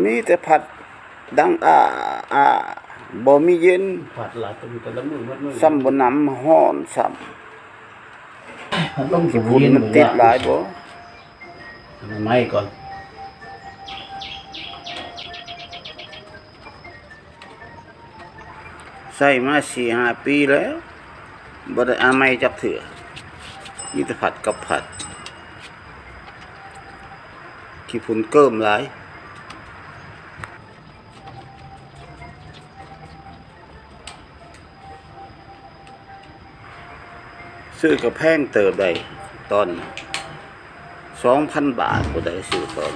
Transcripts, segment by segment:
ມີແຕ່ພັດດັງອ້າໆ ບໍ່ມີເຢັນ. ພັດຫຼາຍກໍມີແຕ່ລະມືໝົດມື້ ຊ້ຳບໍ່ໜຳ ຮ້ອນຊ້ຳ. ພັດລົມກໍບໍ່ເຢັນ ມັນຕິດຫຼາຍບໍ່? ອັນໃໝ່ກ່ອນ. ໃຊ້ມາສີ່ຫ້າປີແລ້ວ ບໍ່ໄດ້ອາໄມຈັກເທື່ອ ມີແຕ່ພັດກັບພັດ ຂີ້ຝຸ່ນເກີມຫຼາຍ. ຊື້ກໍແພງເຕີບໄດ໋ ຕອນສອງພັນບາດ ຜູ້ໃດຊື້ຕອນ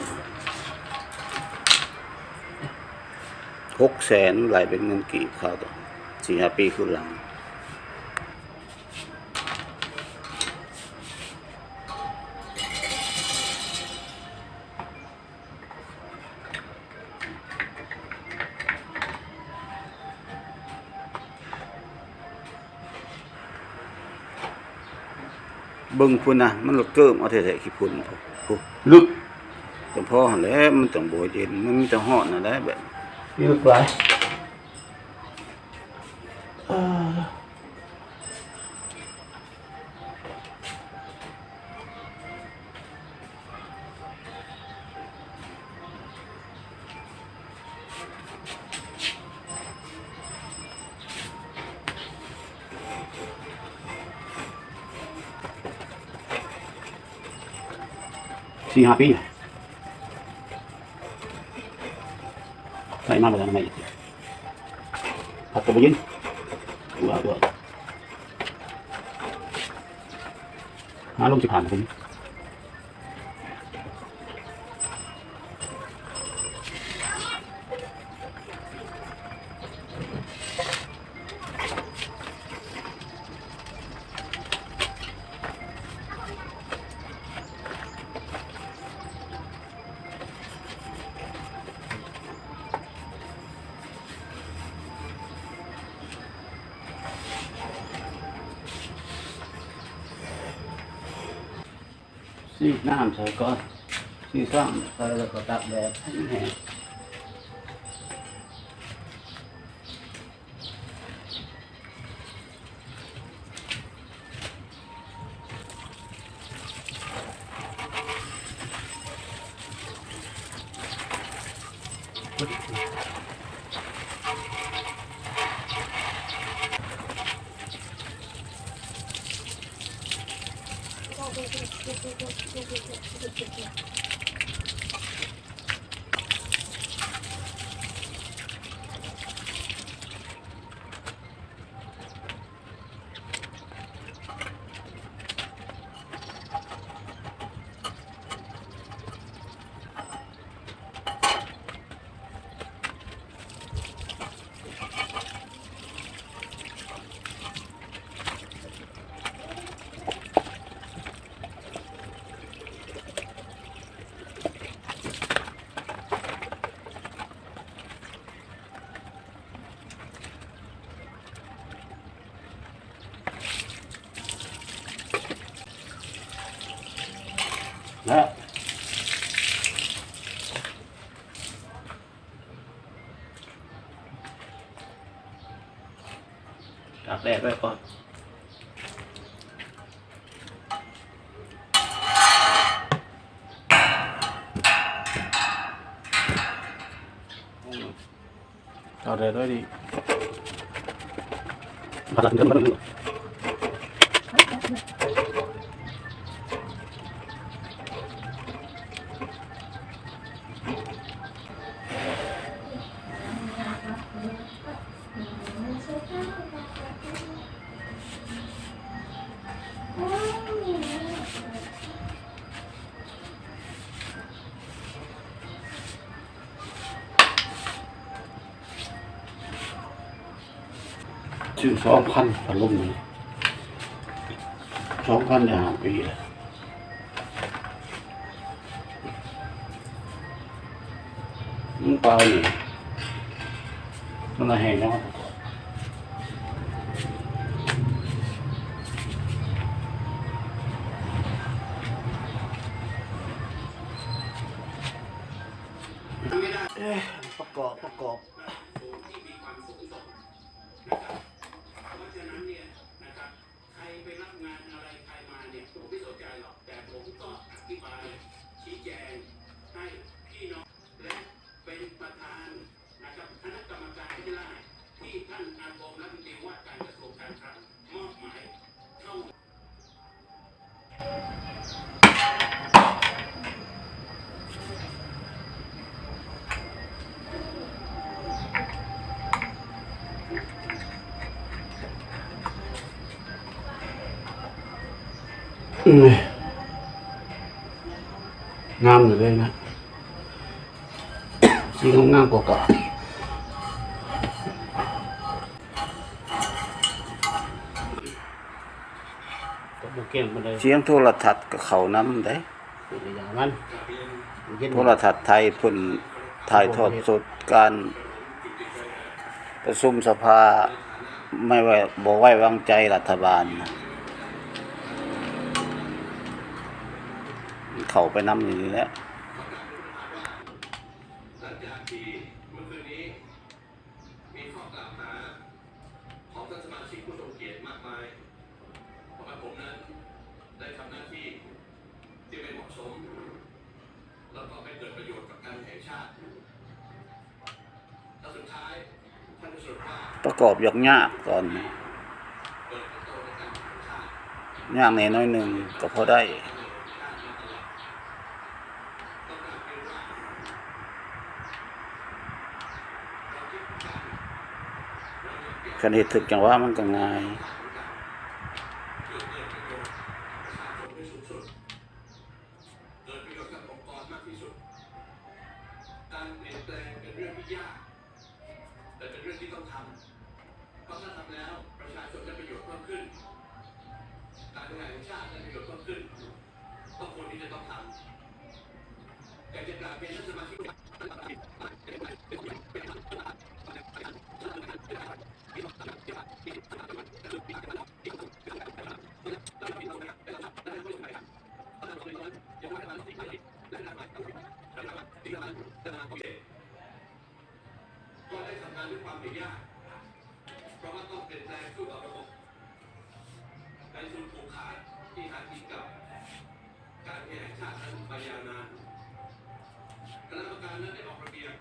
ຫົກແສນ ໄລ່ເປັນເງິນກີບເຂົາ ສີ່ຫ້າປີຄືນຫຼັງ. ເບິ່ງພຸ້ນນະ ມັນລະເກີມເອົາແທ້ໆ ຂີ້ຝຸ່ນພຸ້ນ ລຶກ ຈັ່ງພໍຫັ້ນແຫຼະ ມັນຈັ່ງບໍ່ເຢັນ ມັນມີແຕ່ຮ້ອນຫັ້ນແຫຼະ ແບບນີ້ ລຶກຫຼາຍ. ສີ່ຫ້າປີ ໃສ່ມາບໍ່ທັນໃໝ່ ພັດກໍບໍ່ເຢັນ ຕົວ ຕົວ ຫາລົມຊິຜ່ານພຸ້ນ. ສີດນ້ຳໃສ່ກ່ອນ ສີດຊ້ຳໃສ່ແລ້ວກໍຕາກແດດໃຫ້ມັນແຫ້ງ. ແລ້ວ ຕາກແດດໄວ້ກ່ອນ. ເອົາໄດ້ດ້ວຍດີ. ຊື້ສອງພັນ ພັດລົມນີ້ ສອງພັນໄດ້ຫ້າປີແລ້ວ. ມັນເປົ່ານີ້ ມັນລະແຫ້ງແລ້ວ. ປະກອບ ປະກອບ ງາມຢູ່ເດ້ນະ ສີງາມໆ ກວ່າເກົ່າ. ກໍບໍ່ເກັ່ງປານໃດ ສຽງໂທລະທັດກໍເຂົ້ານຳເດ້. ເປັນໄລຍະມັນ ໂທລະທັດໄທເພິ່ນຖ່າຍທອດສົດການປະຊຸມສະພາ ໄມ່ໄວ້ ບໍ່ໄວ້ວາງໃຈລັດຖະບານນະ ເຂົ້າໄປນຳຢູ່ນີ້ແຫຼະ. ປະກອບຍາກໆ ຕອນນີ້ ຍາກແດ່ໜ້ອຍໜຶ່ງກໍພໍໄດ້. ຄັນເຮັດຖືກຈັງຫວະມັນກໍງ່າຍ. ເກີດປະໂຫຍດກັບອົງກອນມາກທີ່ສຸດ. ການປ່ຽນແປງເປັນເລື່ອງທີ່ຍາກ ແຕ່ເປັນເລື່ອງທີ່ຕ້ອງທຳ ເພາະຖ້າທຳແລ້ວປະຊາຊົນໄດ້ປະໂຫຍດເພີ່ມຂຶ້ນ ການແຂ່ງຂັນແຫ່ງຊາດໄດ້ປະໂຫຍດເພີ່ມຂຶ້ນ ກໍຄວນທີ່ຈະຕ້ອງທຳ. ຢາກຈະກາບຮຽນທ່ານສະມາຊິກ ກໍໄດ້ທຳງານດ້ວຍຄວາມຫຍຸ້ງຍາກ ເພາະວ່າຕ້ອງປ່ຽນແປງສູ່ກັບລະບົບ ໃນສູນຜູກຂາຍທີ່ຫາກິນກັບການແຂ່ງຂັນແຫ່ງຊາດນັ້ນມາຍາວນານ. ຄະນະກຳມະການນັ້ນໄດ້ອອກລະບຽບ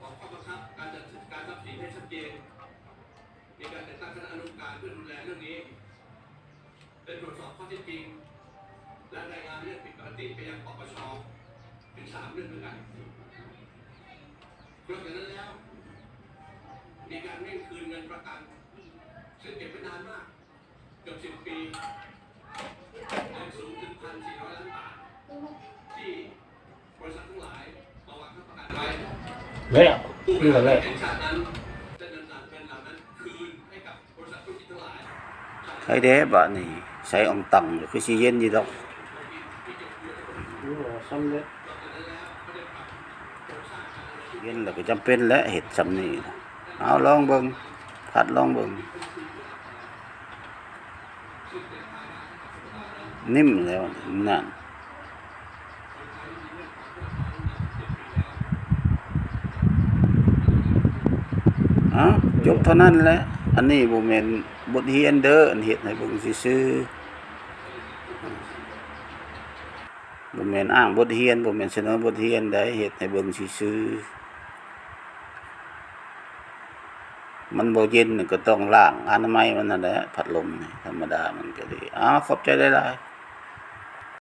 ອອກຂໍ້ບັງຄັບການຈັດການຊັບສິນໃຫ້ຊັດເຈນ. ມີການແຕ່ງຕັ້ງຄະນະອະນຸກຳມະການເພື່ອດູແລເລື່ອງນີ້ ໄດ້ກວດສອບຂໍ້ເທັດຈິງ ແລະ ລາຍງານເລື່ອງຜິດປົກກະຕິໄປຍັງ ປປຊ ເປັນສາມເລື່ອງດ້ວຍກັນ. ນອກຈາກນັ້ນແລ້ວ ມີການເລັ່ງຄືນເງິນປະກັນ ຊຶ່ງເກັບໄວ້ນານມາກ ເກືອບສິບປີ ແລະ ສູງເຖິງພັນສີ່ຮ້ອຍລ້ານບາດ ທີ່ ບໍລິສັດທັງຫຼາຍມາວາງຄ້ຳປະກັນໄວ້ ແລ້ວ ຄືກັນແລ້ວ ແຫ່ງຊາດນັ້ນຈະນຳເງິນເຫຼົ່ານັ້ນຄືນໃຫ້ກັບບໍລິສັດທຸລະກິດທັງຫຼາຍ. ໃຜແດ່ບາດນີ້ ໃສ່ອອງຕັງຢູ່ ຄືຊິເຢັນຢູ່ດອກ. ເຢັນແລ້ວກໍຈຳເປັນແຫຼະ ເຮັດຊ່ຳນີ້. ເອົາ ລອງເບິ່ງ ພັດລອງເບິ່ງ. ນິ້ມແລ້ວນັ້ນ. ເອົ້າ ຈົບເທົ່ານັ້ນແຫຼະ. ອັນນີ້ບໍ່ແມ່ນບົດຮຽນເດີ ອັນເຮັດໃຫ້ເບິ່ງຊື່ໆ. ບໍ່ແມ່ນອ້າງບົດຮຽນ ບໍ່ແມ່ນສະເໜີບົດຮຽນໃດ ເຮັດໃຫ້ເບິ່ງຊື່ໆ. ມັນບໍ່ເຢັນກໍຕ້ອງລ້າງອະນາໄມມັນຫັ້ນແຫຼະ ພັດລົມນີ້ ທຳມະດາມັນກໍດີ. ເອົາ ຂອບໃຈຫຼາຍໆ.